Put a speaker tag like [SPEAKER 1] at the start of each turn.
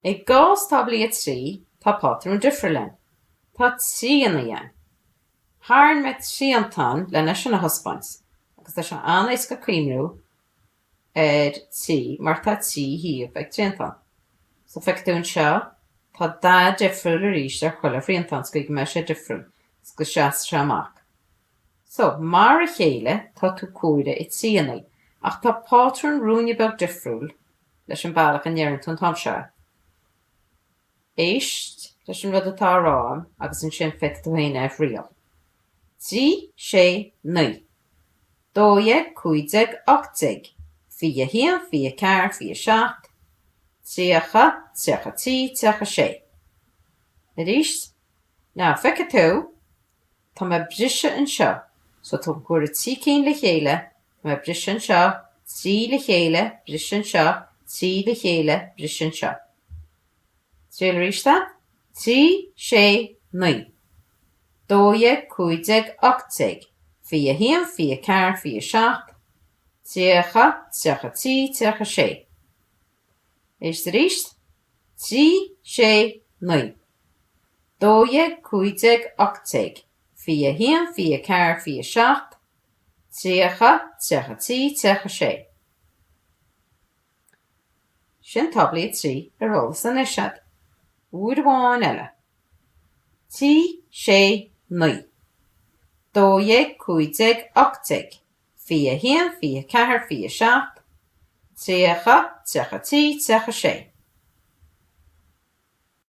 [SPEAKER 1] I gcás tábla 3, tá pátrún difriúil ann. Tá tríannaí ann. Tharraing mé triantán lena sin a thaispeáint, agus tá sé an-éasca cuimhniú ar 3 mar tá 3 thaobh ag triantán. So feicfidh tú anseo, tá dath difriúil arís ar chuile thriantán sa chaoi go mbeidh sé difriúil is go seasfaidh sé amach. So, mar a chéile, tá tú ag comhaireamh i dtríannaí, ach tá pátrún ruainne beag difriúil leis an bealach a ndeireann tú an t-am seo é. Éist leis an rud atá á rá agam agus ansin féadfaidh tú féin é a thriail. 3, 6, 9. 12, 15, 18, 21, 24, 27, 30, 33, 36. Arís, now feicfidh tú, tá mé ag briseadh anseo, so tá tú ag comhaireamh 3 cinn le chéile, Tá mé ag briseadh anseo, 3 le chéile, briseadh anseo, 3 le chéile, briseadh anseo. Triail arís é. 3, 6, 9. 12, 15, 18, 21, 24, 27, 30, 33, 36. Éist arís. 3, 6, 9. 12, 15, 18, 21, 24, 27, 30, 33, 36. Sin tábla 3 ar eolas anois agat. Uair amháin eile. 3, 6, 9. 12, 15, 18, 21, 24, 27, 30, 33, 36.